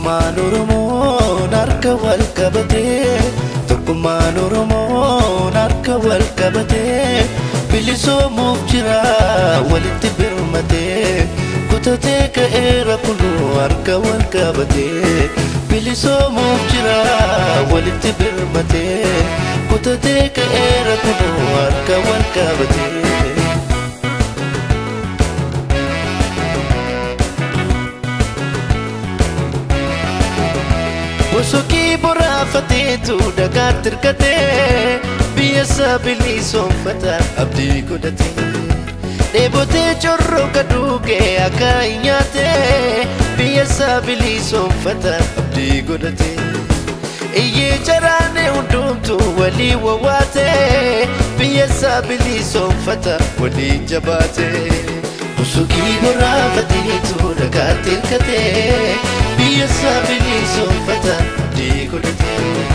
Tokkummaan Oromoon harka wal qabatee, tokkummaan Oromoon harka wal qabatee, bilisoomuuf jira walitti birmatee, kutatee ka'eera kunuu harka wal qabatee, bilisoomuuf jira walitti birmatee, kutatee ka'eera kunuu harka wal qabatee. Bosokii boraafateetu dhagaatti hirkatee, biyya isaa bilisoomfata abdii godhatee. Dheebotee corroqa duugee akka hin nyaatee, biyya isaa bilisoomfata abdii godhatee. Iyyee jaraanee hundumtuu walii wawwaatee, biyya isaa bilisoomfata walii jabaatee. Bosokii boraafateetu dhagaatti hirkatee, biyya isaa bilisoomfata abdii godhatee.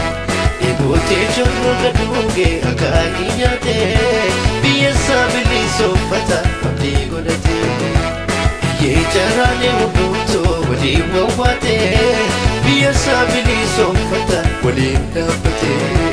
Dheebotee corroqa duugee akka hin nyaatee, biyya isaa bilisoomfata abdii godhatee. Iyyee jaraanee hundumtuu walii wawwaatee, biyya isaa bilisoomfata waliin dhaabbatee.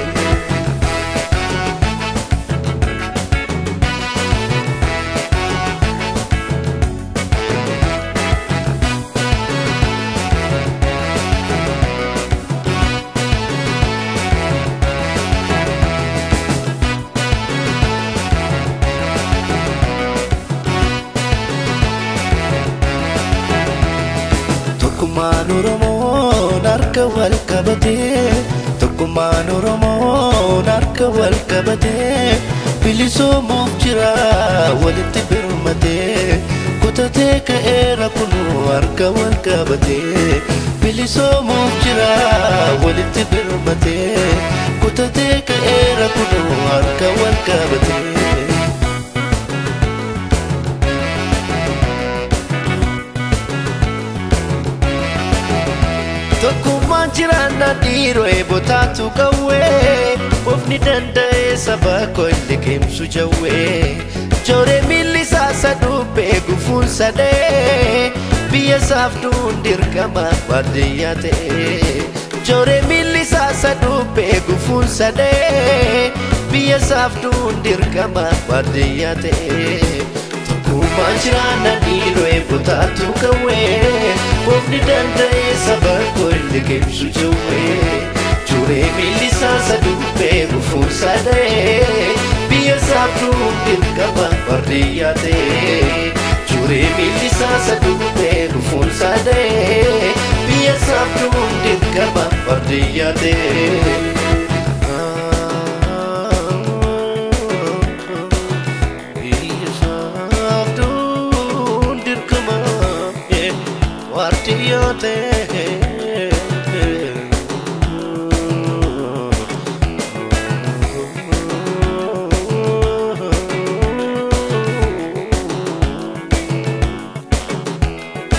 Tokkummaan Oromoon harka wal qabatee, tokkummaan Oromoon harka wal qabatee, bilisoomuuf jira walitti birmatee, kutatee ka'eera kunuu harka wal qabatee, bilisoomuuf jira walitti birmatee, kutatee ka'eera kunuu harka wal qabatee. Tokkummaan jiraannaa dhiiroo eebotaatu qawwee, ofni danda'ee saba koo liqimsu jawwee. Jooree miilli isaa saduubbee gufuun sadee, biyya isaaf du'uun dirqama waardiyyaa ta'ee. Jooree miilli isaa saduubbee gufuun sadee, biyya isaaf du'uun dirqama waardiyyaa ta'ee. Tokkummaan jiraannaa dhiiroo eebotaatu qawwee, ofni danda'ee saba koo liqimsu jawwee. Jooree miilli isaa saduubbee gufuun sadee, biyya isaaf du'uun dirqama waardiyyaa ta'ee. Jooree miilli isaa saduubbee gufuun sadee, biyya isaaf du'uun dirqama waardiyyaa ta'ee. Biyya isaaf du'uun dirqama waardiyyaa ta'ee.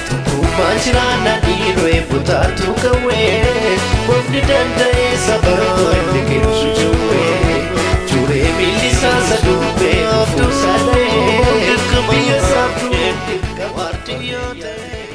Tokkummaan jiraannaa dhiiroo eebotaatu qawwee, ofni danda'ee saba koo liqimsu jawwee. Jooree miilli isaa saduubbee gufuun sadee, biyya isaaf du'uun dirqama waardiyyaa ta'ee.